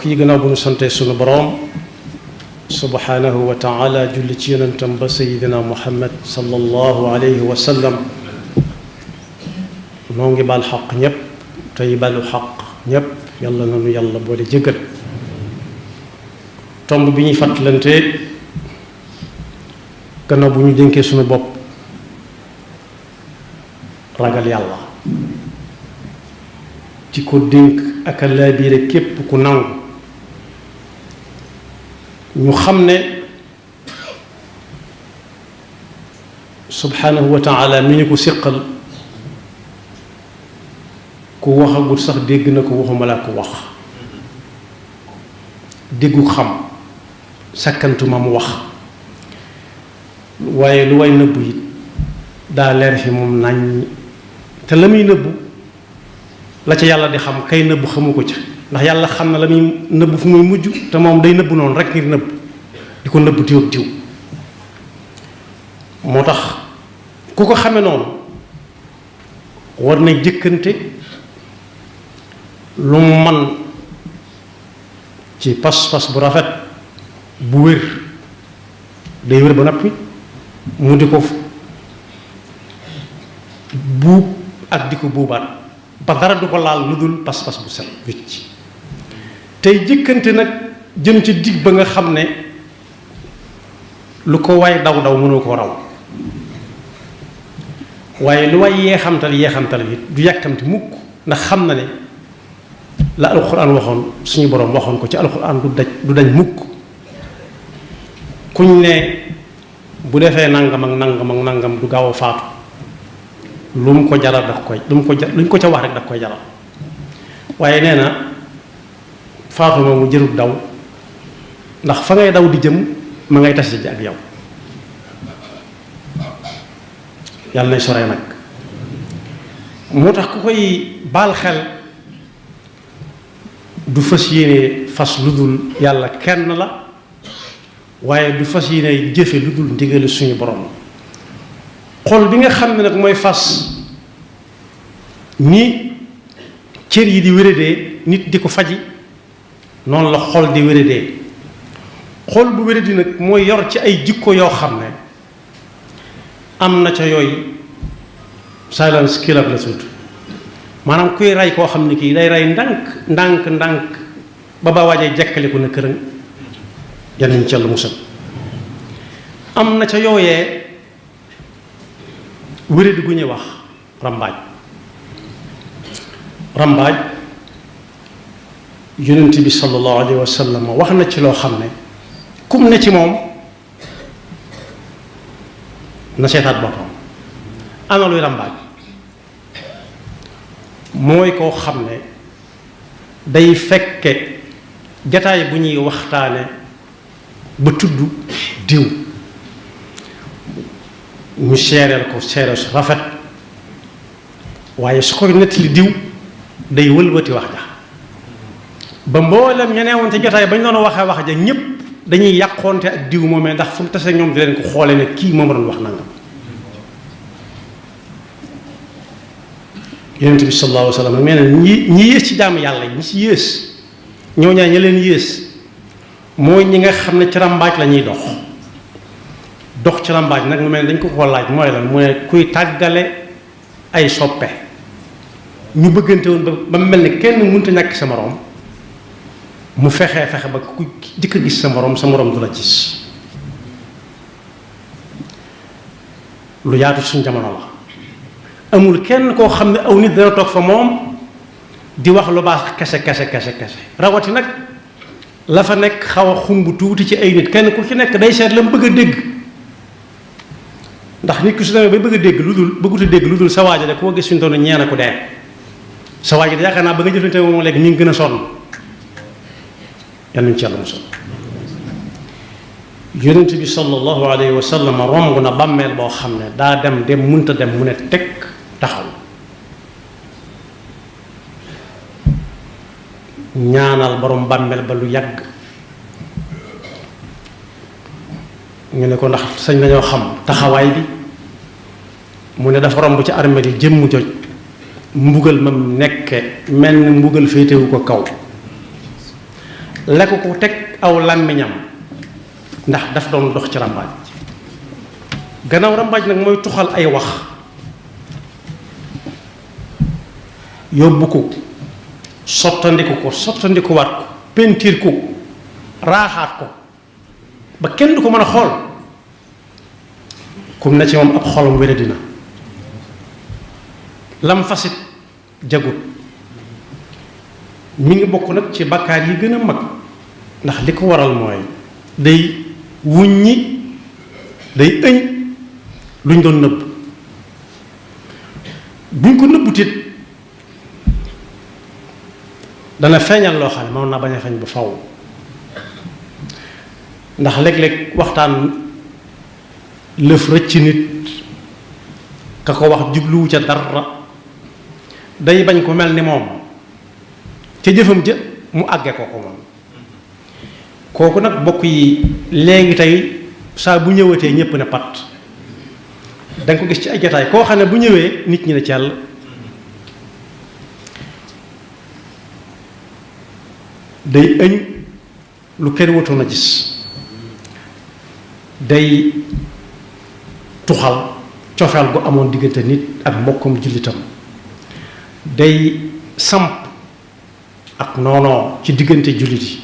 mbokk yi gannaaw bu ñu sante sunu boroom subhanahu wa taala julli ci yonentam ba sayidina muhammad sallallahu alayhi wa sallam noo ngi baal xaq ñépp tey balu xaq ñépp yàlla nanu yàlla boole jëggal tomb bi ñuy fàttalante gannaaw bu ñu dénkee sunu bopp ragal yàlla ci ko dénk ak a laabiire képp ku nangu ñu xam ne subhanahu wa taala mi ñu ko séqal ku waxagul sax dégg na ko waxuma laa ko wax déggu xam sakkantuma mu wax waaye lu way nëbbu it daa leer fi moom nañ te la muy nëbbu la ca yàlla di xam kay nëbbu xamu ko ca ndax yàlla xam na la muy nëbbu fu muy mujj te moom day nëbbu noonu rek ngir nëbbu di ko nëbbu diw ak diw moo tax ku ko xame noonu war na jëkkante lu mu man ci pas-pas bu rafet bu wér day wér ba noppi mu di ko buub ak di ko buubaat ba dara du ko laal lu dul pas-pas bu set wicc tey jëkkante nag jëm ci digg ba nga xam ne lu ko waay daw daw mënoo ko raw waaye lu waay yeexamtal it du yàkkamti mukk ndax xam na ne la alxuraan waxoon suñu boroom waxoon ko ci alxuraan du dañ mukk kuñ ne bu defee nangam ak nangam ak nangam du gaaw a faatu lu mu ko jaral daf koy luñ ko ca wax rek daf koy jaral waaye nee na faatu ma mu jërut daw ndax fa ngay daw di jëm ma ngay tase ji ak yow yàlla nay sore nag moo tax ku koy baal xel du fas yéene fas lu dul yàlla kenn la waaye du fas yéene jëfe lu dul ndigali suñu borom xol bi nga xam ne nag mooy fas ni cër yi di wéradee nit di ko faji noonu la xol di wéradee xol bu wéradi nag mooy yor ci ay jikko yoo xam ne am na ca yooyu silence killer la tudd maanaam kuy rey koo xam ne kii day rey ndànk ba ba waajee jekkaliku na këram yanañ ca la musal am na ca yooyee wéradi gu ñuy wax rambaaj yonent bi sallallahu alayhi wa sallam wax na ci loo xam ne kum ne ci moom na seetaat boppam ana luy rambaaj mooy koo xam ne day fekke jataay bu ñuy waxtaane ba tudd diw ñu seereel ko seere su rafet waaye su koy nettali diw day wëlbati wax ja ba mboolem ña neewoon ca jotaay ba ñu doon waxee wax ja ñépp dañuy yàqoonte ak diw moomee ndax fu mu tase ñoom di leen ko xoole ne kii moom doon wax nangam yonent bi sallallahu alayhi wa sallam nee na ñi yées ci jaamu yàlla ñi ci yées ñoo ñaa ña leen yées mooy ñi nga xam ne ci rambaaj la ñuy dox ci rambaaj nag mu mel ne dañ ko laaj mooy lan mu ne kuy tàggale ay soppe ñu bëggante woon ba mel ni kenn mënut a ñàkk sa moroom mu fexe ba ku jëkk gis sa moroom du la gis lu yaatu suñ jamono la amul kenn koo xam ne aw nit dana toog fa moom di wax lu baax kese rawati nag la fa nekk xaw a xumb tuuti ci ay nit kenn ku ci nekk day seet la mu bëgg a dégg ndax nit ki su demee bay bëgg a dégg bëggut a dégg lu dul sa waaja de koo gis fi ñu toll ñeena ko dee sa waaja de yaakaar naa ba nga jëflante moom léegi ñu ngi gën a sonn yal nañu ci yàlla musal yonent bi sallallahu alayhi wa sallam romb na bàmmeel boo xam ne daa dem munta dem mu ne teg taxaw ñaanal borom bàmmeel ba lu yàgg ñu ne ko ndax sañ nañoo xam taxawaay bi mu ne dafa romb ci armeel yi jëmm joj mbugal mam nekke mel ni mbugal féetewu ko kaw la ko teg aw làmmiñam ndax daf doon dox ci rambaaj. gannaaw rambaaj nag mooy tuxal ay wax yóbbu ko sottandikuwaat ko pentiir ko raaxaat ko ba kenn du ko mën a xool kum na ci moom ab xolam wére dina lam fasit jagut mi ngi bokk nag ci bakkaar yi gën a mag ndax li ko waral mooy day wuññi day ëñ luñ doon nëbb buñ ko nëbbutit dana feeñal loo xam ne moom naa bañ a feeñ ba faw ndax léeg-léeg waxtaan lëf rëcc nit ka ko wax jubluwu ca dara day bañ ko mel ni moom ca jëfam ja mu àggee ko moom kooku nag bokk yi léegi tey saa bu ñëwatee ñépp ne pat danga ko gis ci ay jataay koo xam ne bu ñëwee nit ñi ne cell day ëñ lu kenn watoon a gis day tuxal cofeel gu amoon diggante nit ak mbokkum jullitam day samp ak noonoo ci diggante jullit yi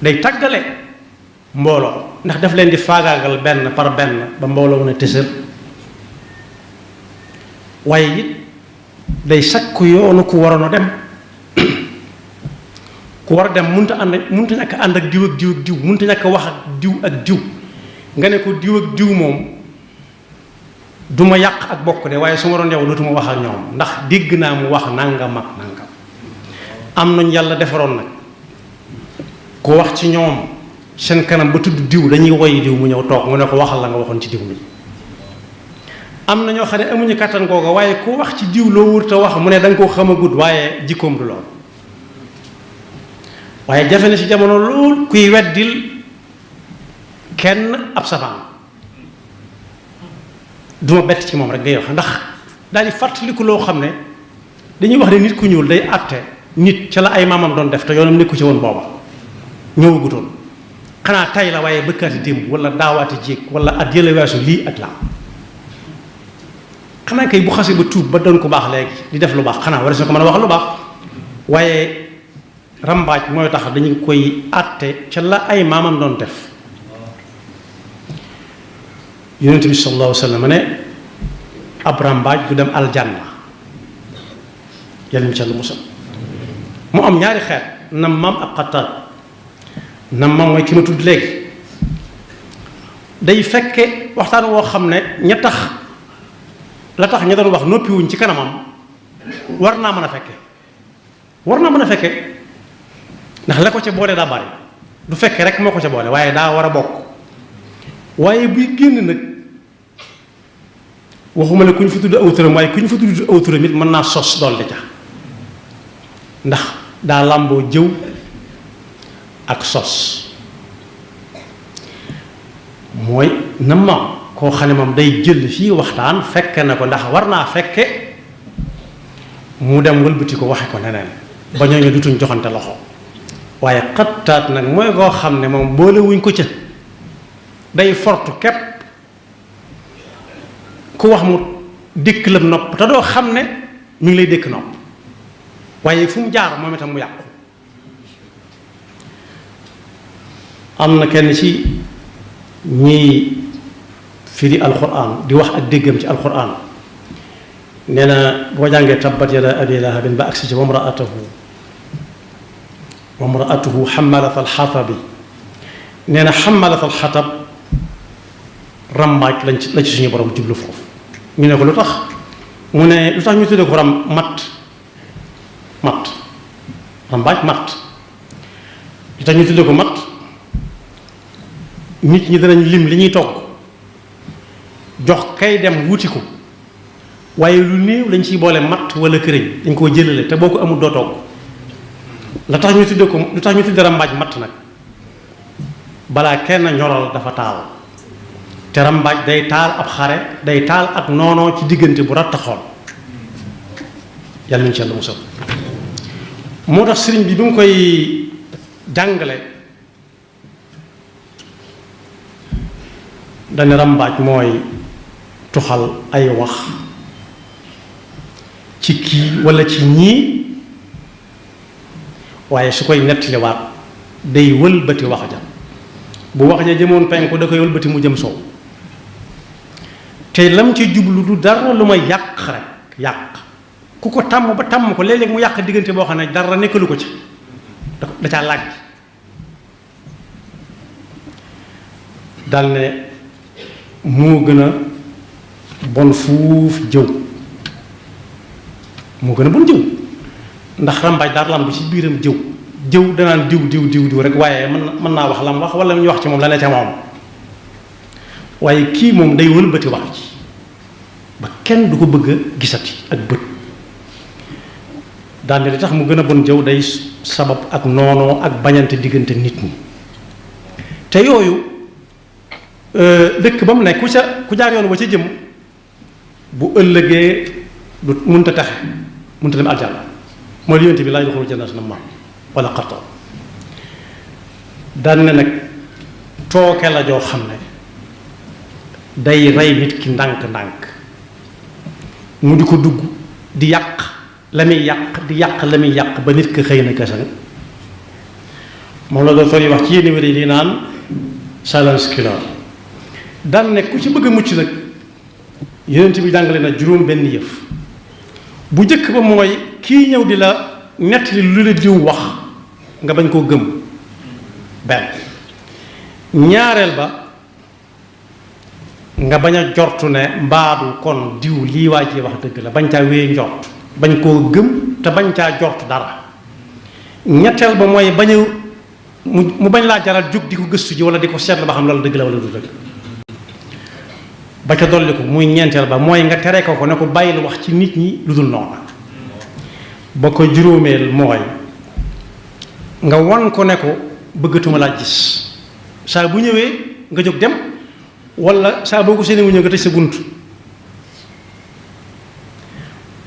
day tàggale mbooloo ndax daf leen di faagaagal benn par benn ba mbooloo mën a tësër waaye it day sakku yoonu ku waroon a dem ku war a dem munta ñàkk ànd ak diw ak diw ak diw munta ñàkk wax ak diw nga ne ko diw ak diw moom du ma yàq ak bokk de waaye su ma doon yow dootuma wax ak ñoom ndax dégg naa mu wax nangam ak nangam am nañ yàlla defaroon nag ku wax ci ñoom seen kanam ba tudd diw dañuy woy diw mu ñëw toog mu ne ko waxal la nga waxoon ci diw mi am na ñoo xam ne amuñu kàttan googa waaye ku wax ci diw loo wurta wax mu ne da nga koo xamagut waaye jikkoom du lool waaye jafe na ci jamono lool kuy weddil kenn ab safaan duma bett ci moom rek ngay wax ndax daal di fàttaliku loo xam ne dañuy wax ne nit ku ñuul day àtte nit ca la ay maamam doon def te yoonam nekku ci woon booba ñëwagutoon xanaa tay la waaye bëkkaati démb wala daawaati jéeg wala at yële weesu lii ak laa xanaa kay bu xasee ba tuub ba doon ko baax léegi di def lu baax xanaa war na ko mën a wax lu baax waaye rambaaj mooy tax dañu koy àtte ca la ay maamam doon def yonent bi sallallahu alayhi wa sallam ne ab rambaaj du dem aljanna yàlla ñu ca lu musal mu am ñaari xeet nammaam ak xattaat nammaam mooy ki ma tudd léegi day fekke waxtaan woo xam ne la tax ña doon wax noppiwuñ ci kanamam war naa mën a fekke ndax la ko ca boole daa bari du fekke rek moo ko ca boole waaye daa war a bokk waaye buy génn nag waxuma ne ku ñu fa tudd aw turam waaye ku ñu fa tudd aw turam it mën naa sos dolli ca ndax daa làmboo jëw ak sos mooy na ma koo xam ne moom day jël fii waxtaan fekke na ko ndax war naa fekke mu dem wëlbati ko waxe ko neneen ba ñooñu dutuñ joxante loxo waaye xattaat nag mooy koo xam ne moom boolewuñ ko ca day fortu képp ku wax mu dékk la nopp te doo xam ne mi ngi lay dékk nopp waaye fu mu jaar moom itam mu yàqu am na kenn ci ñiy firi alquran di wax ak déggam ci alquran nee na boo jàngee tabbat yada abi lahabin ba agsi ci wa mraatuhu xamalat alxatabi nee na xamalat alxatab rambaaj la ci suñu borom jublu foofu ñu ne ko lu tax mu ne lu tax ñu tuddee ko rambaaj matt lu tax ñu tuddee ko matt nit ñi danañ lim li ñuy togg jox kay dem wuti ko waaye lu néew lañ ciy boole matt wala këriñ dañ koo jëlale te boo ko amul doo togg lu tax ñu tuddee rambaaj matt nag balaa kenn ñoral dafa taal te rambaaj day taal ab xare day taal ak noonoo ci diggante bu rattaxoon yàlla nañu ci yàlla musal moo tax sëriñ bi mu koy jàngale dañu rambaaj mooy tuxal ay wax ci kii walla ci ñii waaye su koy nettaliwaat day wëlbati wax ja bu wax ja jëmoon penku da koy wëlbati mu jëm sow te lam ci jublu du dara lu may yàq rek yàq ku ko tàmm ba tàmm ko léeg-léeg mu yàq diggante boo xam ne dara nekkalu ko ci da caa laaj dal ne moo gën a bon fuuf jëw moo gën a bon jëw ndax rambaaj daal lam bi ci biiram jëw danaan diw rek waaye mën naa wax lam wax wala ñu wax ci moom la ne ca moom waaye kii moom day wëlbati wax ci ba kenn du ko bëgg a gisati ak bët daane li tax mu gën a bon jëw day sabab ak noonoo ak bañante diggante nit ñi te yooyu dëkk ba mu ne ku jaar yoon wa ca jëm bu ëllëgee du mënta taxe mënta dem aljanna mooy li yonent bi laa yadxulu jannata nammaam wala xattoo daan ne nag tooke la joo xam ne day rey nit ki ndànk-ndànk mu di ko dugg di yàq la muy yàq ba nit ki xëy na kese moom la docteur yi wax ci yenn wér yi li naan silence killer daan ne ku ci bëgg a mucc nag yonent bi jàngale na juróom benn yëf bu njëkk ba mooy kii ñëw di la nettali lu la diw wax nga bañ koo gëm benn ñaareel ba nga bañ a jortu ne mbaadu kon diw lii waa ji wax dëgg la bañ caa wéy njort bañ koo gëm te bañ caa jort dara ñetteel ba mooy bañ a mu bañ laa jaral jóg di ko gëstu ji wala di ko seetlu ba xam loolu dëgg la wala du dëgg ba ca dolli ko muy ñeenteel ba mooy nga tere ko ne ko bàyyil wax ci nit ñi lu dul noonu ba ko juróomeel mooy nga wan ko ne ko bëggatuma laa gis saa bu ñëwee nga jóg dem wala saa boo ko séenee mu ñëw nga tëj sa bunt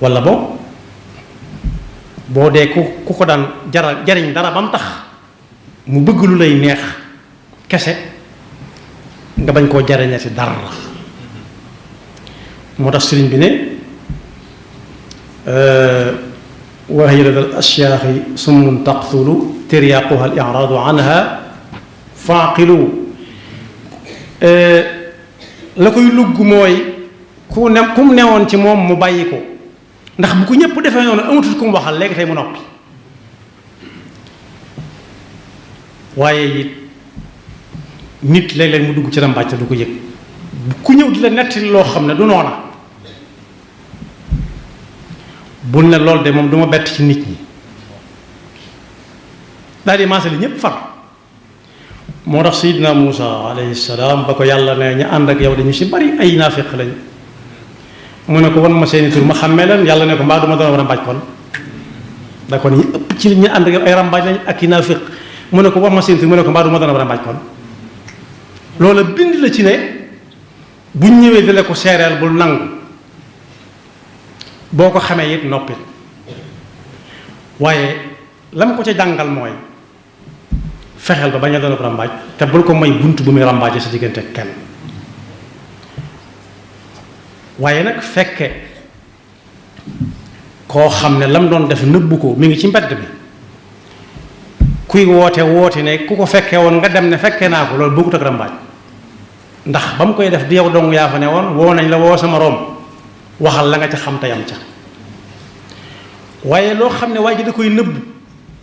wala boo dee ku ko daan jariñ dara ba mu tax mu bëgg lu lay neex kese nga bañ koo jariñati dara moo tax sëriñ bi ne wa hiya lada al ashyaaxi summun taqtulu tiryaquha al iraadu anha faaqilu la koy lugg mooy ku mu newoon ci moom mu bàyyi ko ndax bu ko ñëpp defee noonu amatul ku mu waxal léegi tey mu noppi waaye it nit léeg-léeg mu dugg ci rambaaj te du ko yëg ku ñëw di la nettali loo xam ne du noona bul ne loolu de moom du ma bett ci nit ñi daal di maasali ñëpp far moo tax Seydina Muusa alayhi salaam ba ko yàlla ne ñu ànd ak yow dañu si bari ay naafiq lañ mu ne ko wan ma seeni tur ma xàmmee leen yàlla ne ko mbaa duma doon rambaaj kon da ko ñu ëpp ci ñu ànd ak yow ay rambaaj lañ ak i naafiq mu ne ko wan ma seeni tur mu ne ko mbaa duma doon rambaaj kon loola bind la ci ne buñ ñëwee di la ko seereel bul nangu boo ko xamee it noppil waaye lam ko ca jàngal mooy fexeel ba bañ a doon ko rambaaj te bul ko may bunt bu muy rambaaje sa diggante kenn waaye nag fekke koo xam ne lam doon def nëbbu ko mi ngi ci mbedd bi kuy woote ne ku ko fekkee woon nga dem ne fekkee naa ko loolu bëggut ak rambaaj ndax ba mu koy def di yow dong yaa fa ne woon woo nañ la woo sama room waxal la nga ca xam tayam ca waaye loo xam ne waaye ji da koy nëbb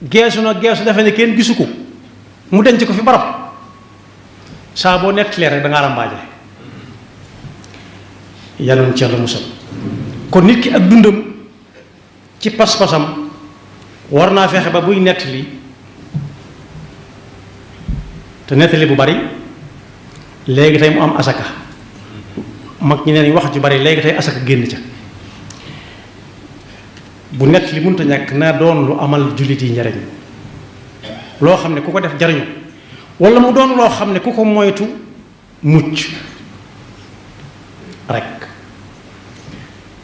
geesu na geesu defe ne kenn gisu ko mu denc ko fi barab saa boo nettalee rek da ngaa rambaaje yanoon ci Yàlla musal kon nit ki ak dundam ci pas-pasam war naa fexe ba buy nettali te nettali bu bari léegi tey mu am asaka mag ñi neen wax ju bari léegi tey asaka génn ca bu nett li mënta ñàkk na doon lu amal jullit yi njariñ loo xam ne ku ko def jariñu wala mu doon loo xam ne ku ko moytu mucc rek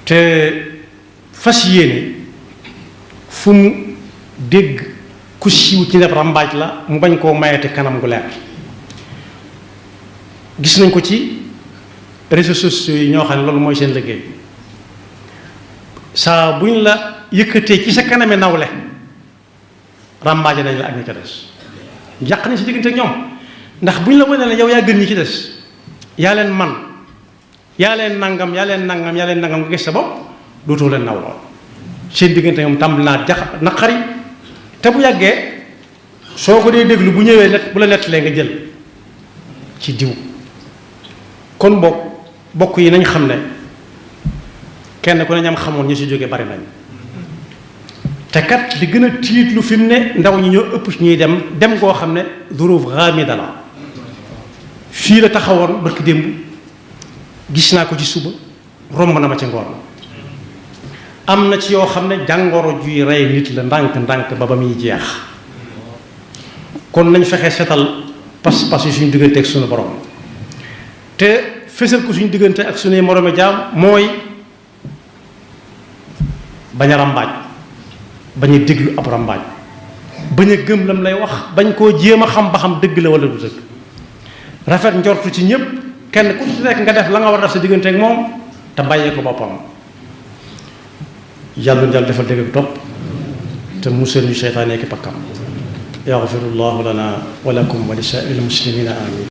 te fas yéene fu mu dégg ku siiw ci ndeb rambaaj la mu bañ koo mayete kanam gu leer. gis nañ ko ci réseaux sociaux yi ñoo xam ne loolu mooy seen liggéey saa buñ la yëkkatee ci sa kaname nawle rambaaje nañ la ak ñi ca des yàq nañ si diggante ak ñoom ndax buñ la wane ne yow yaa gën ñi ci des yaa leen man yaa leen nangam nga gis sa bopp dootoo leen nawloo seen diggante ñoom tàmbali naa jax naqari te bu yàggee soo ko dee déglu bu ñëwee net bu la nettalee nga jël ci diw. kon bokk yi nañ xam ne kenn ku ne ñam xamoon ñi si jóge bari nañ te kat li gën a tiitlu fi mu ne ndaw ñi ñoo ëpp ñuy dem koo xam ne duruf ghamida la fii la taxawoon barki démb gis naa ko ci suba romb na ma ci ngoon am na ci yoo xam ne jàngoro juy rey nit la ndànk ba muy jeex kon nañ fexe setal pas-pas yi suñu diggante ak suñu borom te fësal ko suñu diggante ak suñuy moroomi jaam mooy bañ a rambaaj bañ a déglu ab rambaaj bañ a gëm lam lay wax bañ koo jéem a xam ba xam dëgg la wala du dëgg rafet njortu ci ñëpp kenn ku ci nekk nga def la nga war a def sa diggante ak moom te bàyyee ko boppam yàlla na defal dëgg ak topp te musal ñu seytaane ki pakkam yaxfirullahu lana wa lakum wa li saa'iril muslimina amin